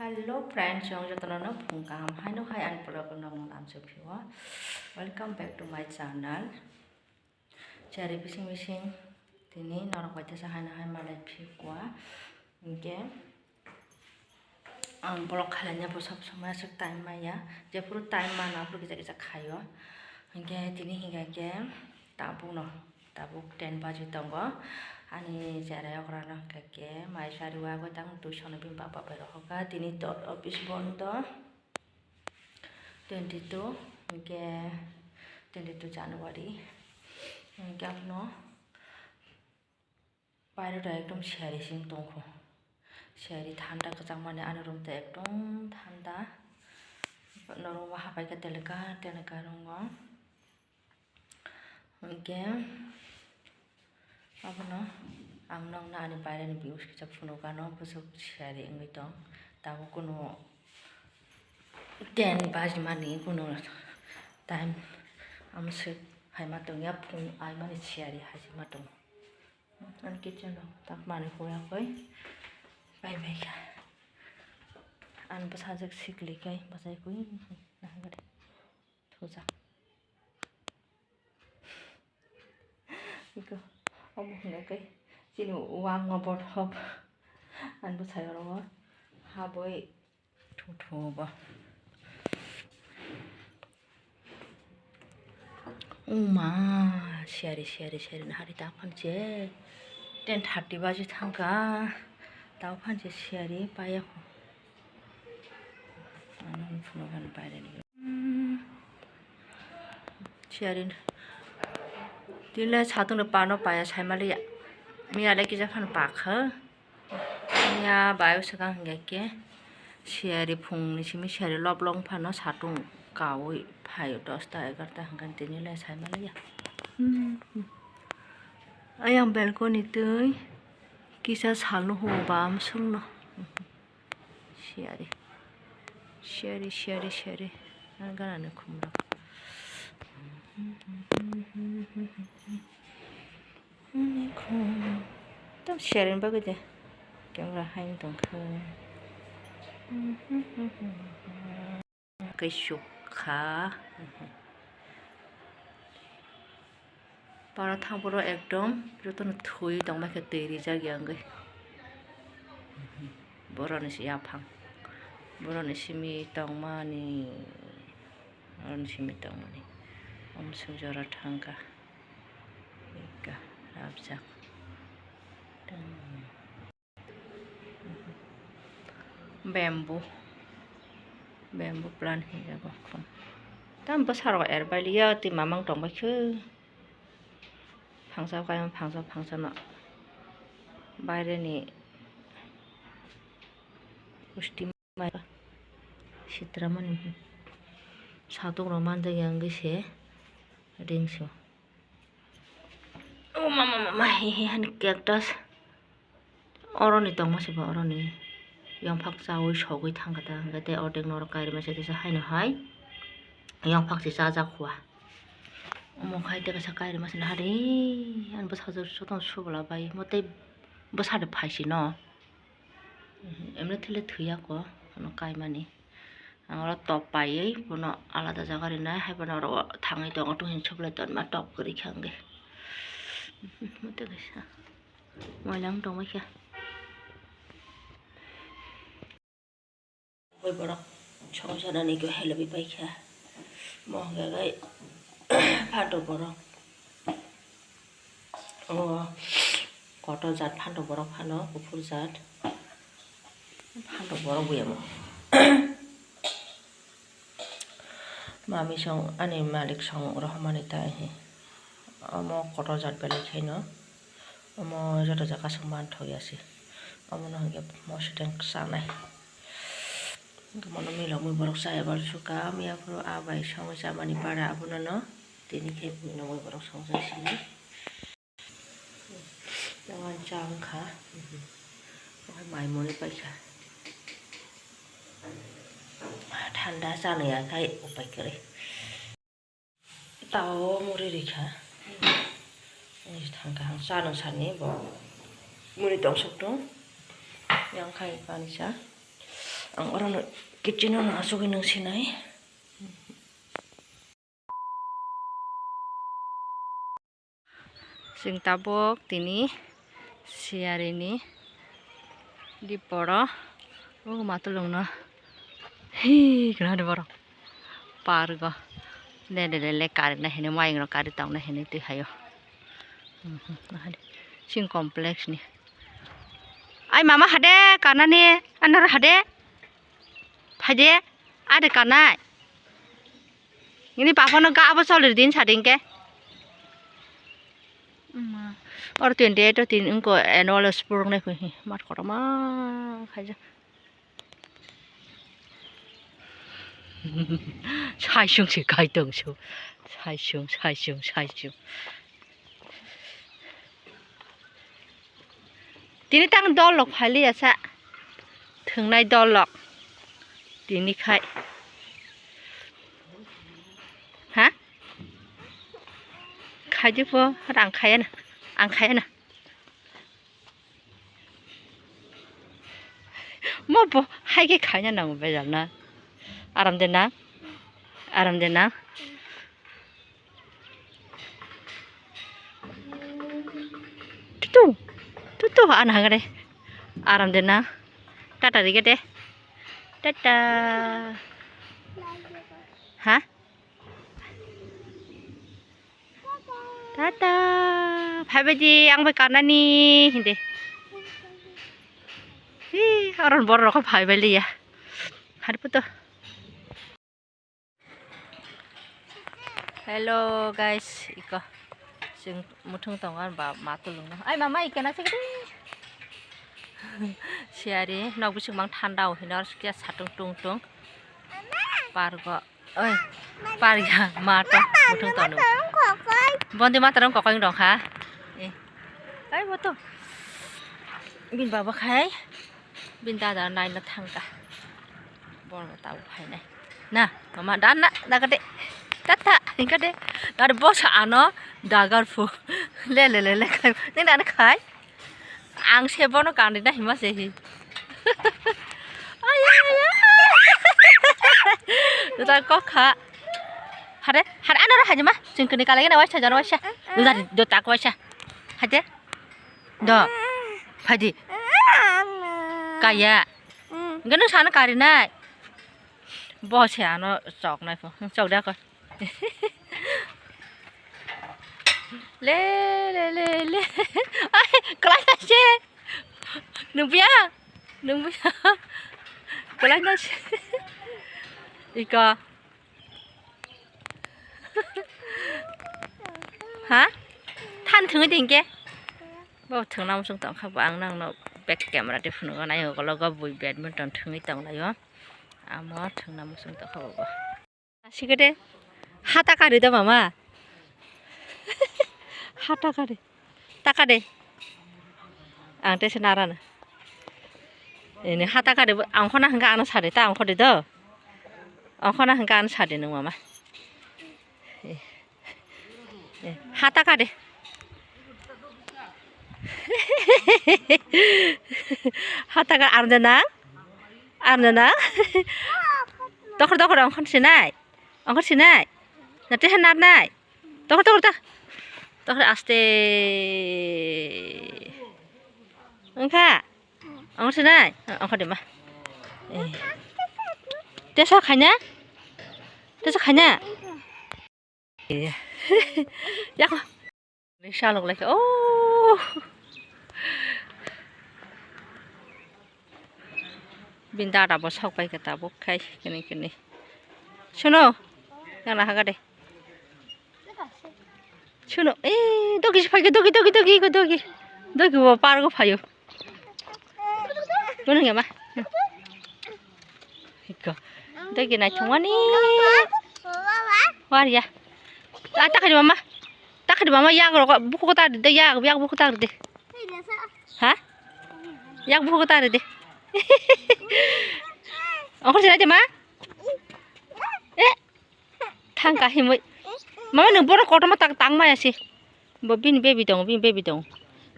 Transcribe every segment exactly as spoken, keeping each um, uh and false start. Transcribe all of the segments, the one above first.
Hello friends, chwng jotono no phung kaham haino hai ani vlog no nang lamsok phio. Welcome back to my channel. Chari bising bising tini norok bai tesa haino hai malai phikwa. Hinkhe ang vlog khailaiya bo sob somoi aswk time maya. Jephuru time mano aphuru kisa kisa khaio. Hinkhe tini hinkha khe tabukno Tabuk ten baji tongo. Ani cherai okra no hwnkha khe mai sari o agoi tang tuition ni bini baba bai rohorkha. Tini to office bondo twenty two hwnkhe twenty two January hwnkhe abono bairo da ekdom siyari sing tongkho. Siyari thanda kwchangmani ani room ta ekdom thanda. Norok hapai khe telekar telekar wngo. Hinkhe abono ang nokno ani baireni views kisa phunukgano bwswk siyari wngwi tong. Tabuk kunu ten bajimani kunu time amswk haima tongya phung aimani siyari hachima tongo. Ani kitchen rok tak manwi huya koi pai bai kha. Ani bwsajwk sikli kai bachai koi nahagari thujak. Iko omo hwnga khe chini wngma bothop ani bwsai oro habwi thuthu bo. Uma siyari siyari siyari nahari ta phan je ten thirty baji thangkha ta phan je siyari paya kho. Ano phunukgani baireni. Siyari. Tinle satung rok pano paya saimaliya. Miyale kisa phano pakha. Miya bayo swkang hingya khe. Siyari phungni simi siyari lob long phano satung kawi phaio dosta egarta hingkha tinile saimaliya. Ayang balcony twi kisa salno huba amsongno. Siyari. Siyari, siyari, siyari. Ang ganani khumrok. Ani khum. Tam siyari bagwi de. Camera hain tongkha. Khe sukha. Para thang poro ekdom jotono thwi tongma khe twi rijak ya wngwi. Boroni se yaphang. Boroni simi tongmani. Boroni simi tongmani. Omsong jora thangkha. Ekka rabjak. Bamboo, bamboo plant hinjago khum. Tam bwsarok er bai liya, twi mamang tong bai khe. Phangsa khe phangsa, phangsa no baireni pusti mai sitra mani satung rok manjak ya wngwi se ring se. O mama, mama, he, he, hani cactus. Oroni tongma se bo oroni. Yang phak chawi sogwi thangkha ta, hwnkhe tei ordek norok kairima se tisa haino hai. Yang phak se chajak hua. Omo khai tei kaisa kairima se nahari. Ani bwsajwk soton subla bai. Mo tei bwsade phai se no. Emne thele thwiya ko, ano kaimani. Ang oro top paiwi bono alada jaga rinai, hai bono oro thangwi tongo, tungni sublai tonma top kwrwi kha hwnkhe. Moila wng tongma khe. Bui borok songsa nani khe helwi pai kha. Mo hwnkhe gai phantok borok. O kotor jat phantok borok phano, kuphur jat phantok borok buyamo. Mami song ani malik song rohormani ta hi. Omo kotor jat belai khaino omo joto jaga song manthokya se. Omono hwnkhe mosideng chanai. Omono milokmwi borok chaya bal sukha, miya phuru a bai songwi chamani para abono no tini khe milokmwi borok songchar sini. Tabuk ani cha wngkha. Mai mwnwi paikha. Thanda chanwi ya khai upai kwrwi. Tao muri rikha. Thangkha ang cha nung sani bo. Muri tongsok tong. Yang khai pani cha. Ang oro no kitchen o no asugwi nung sinai. Chwng tabuk tini siyarini diporo o matulungno hi gwnade borok pargo le le le le karina hini mayung rok kari tongna hini twi hayo. Chwng complex ni ai mama hade kanani anoro hade phaide ade kanai. Ini papa no ga abo solir din sading ke. Oro twenty eight o tin wngko annual sport wngnai khe mat kotorma khaijak. Saisung se kai tong su. Saisung, saisung, saisung. Tini tang dol rok phai liya sa. Thwngnai dol rok. Tini khai. Ha? Khaidi po, ang khaya na. Ang khaya na. Mo bo hai khe khaina nango bejal na. Aram de na. Aram de na. Tutu. Tutu ana hagare. Aram de na. Tata rige de. Tata. Ha? Tata, phaibaidi ang bai karnani hindi. Hi, oron borok rok phaibai liya. Hari puto. Hello guys, iko. Chwng muthung tongo ba matulungno. Ai mama ikena chigri. Siari nok bising mang thanda o hino kia satung tung tung. Pargo. Oi, parya, mato, muthung tonu. Bondi mataram kokoi dong kha. Eh. Ai, boto. Bin baba khai. Bin dada naina thangka. Bol mata u khai nai. Na, mama dan na, da kade. Tata, kade. Dar bosa ano, dagar fu. Le, le, le, le, khai. Ning dan khai. Ang se bono kandi na hima se hi. Ay, ay, ay, ay. Duta kok kha. Hare, hare ano ra hajima. Chingkini kalai na waisa jana waisa. Duta do tak waisa. Haje. Do. Phadi. Kaya. Gano sana kari nai. Bo se ano chok nai pho. Chok da ko. Le, le, le, le. Ai, kalai na se. Nungbiya. Nungbiya. Kalai na se. Ika. Ha? Than thungwi dingke. Bo thungna musung tongkha bo ang nangno back camera de phunukgo nai ulo go bui badminton thungwi tonglaio. Amo thwngna muchung tongkha bo. Asikete hata kari do mama. Hata kari. Takade. Ang tese narana. Ini hata kari ang khona hingka ano sade ta ang khode do. Ang khona hingka ano sade nung mama. Eh, hata kade. Hata ka arde na? Arde na? Dokhor dokhor ongkhon sinai. Ongkhon sinai. Nate hanar nai. Dokhor dokhor ta. Dokhor aste. Ongkha. Ang se nai, ang kha de ma. Eh. Tesa khaina? Tesa khaina? Eh. Yako. Ni salok lai. Oh. Bin dada bo sok pai khe tabuk khai kini kini. Suno. Yang na haga de. Suno, eh, dogi se phaikhe, dogi, dogi, dogi, dogi. Dogi bo pargo phaio. Bono hwnkhe ma. Hikko. Dogi naithokmani. Wariya. Ah, takhadi mama. Takhadi mama, yak rok, bukhuk ta de, yak, yak bukhuk ta de. Ha? Yak bukhuk ta de. Ongkhor sinai de ma? Eh. Thang kahimwi. Mama, nwng bono kotorma tak tang maya se. Bo bini baby dong, bini baby dong.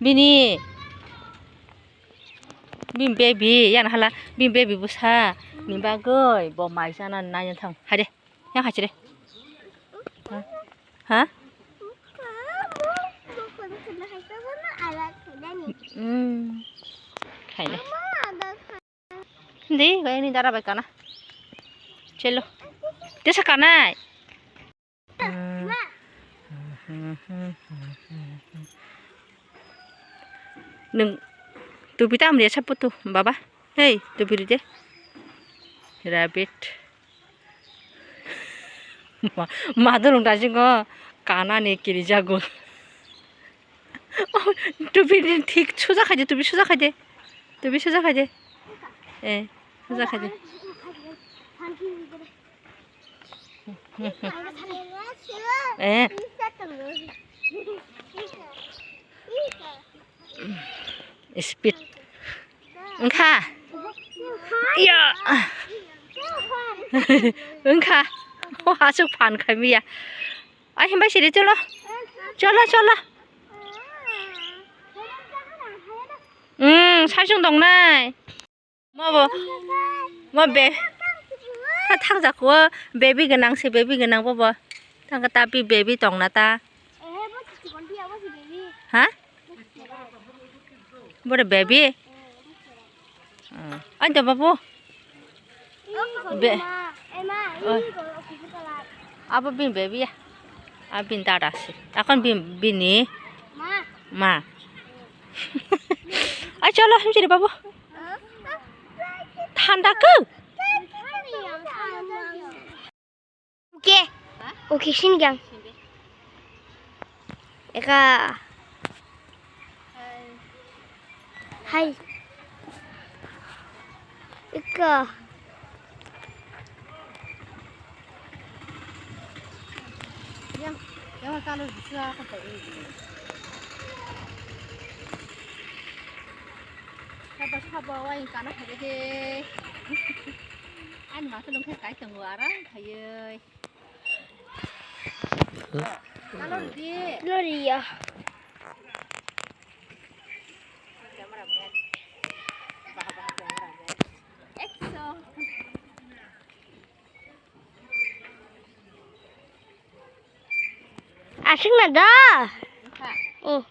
Bini, bini baby, yan hala, bini baby bwsa. Ni bagwi bo mai chana nai thang. Hai de. Yang hai chire. Ha? Hmm. Khai de. Di, kaya ini darah baik kana. Celo. Dia sekanai. Nwng tupi ta hamya sapo to, baba. Hei, tupi ride. Rabbit. Ma, ma dulung dajingo kanani kirijago. Oh, tupi ni thik suja khaide, tupi suja khaide. Tupi suja khaide. Eh, suja khaide. Eh. Speed. Wngkha. Ya. Wngkha. O aswk phan khaimiya. Ai himbai siri cholo. Cholo, cholo. Hmm, saisung tongnai. Mo bo, mo be, ta thang jak o, baby gwnang se, baby gwnang bo bo. Thang ka ta pi baby tong na ta. Ha? Bo de baby? Hmm. Ai do babu. Be. Oi. Abo bin baby ya. Abin dada se. Akon bin, bini. Ma. Ai, cholo, himsiri babu. Thanda kau. Oke. Oke, sini gang. Eka. Hai. Eka. Yang, yang kalau bisa apa tak ini? Saba saba wai kana hai de. Ani masa lungkhe kai tongo aram khaioi. Lori ya. Asing na da. Hmm.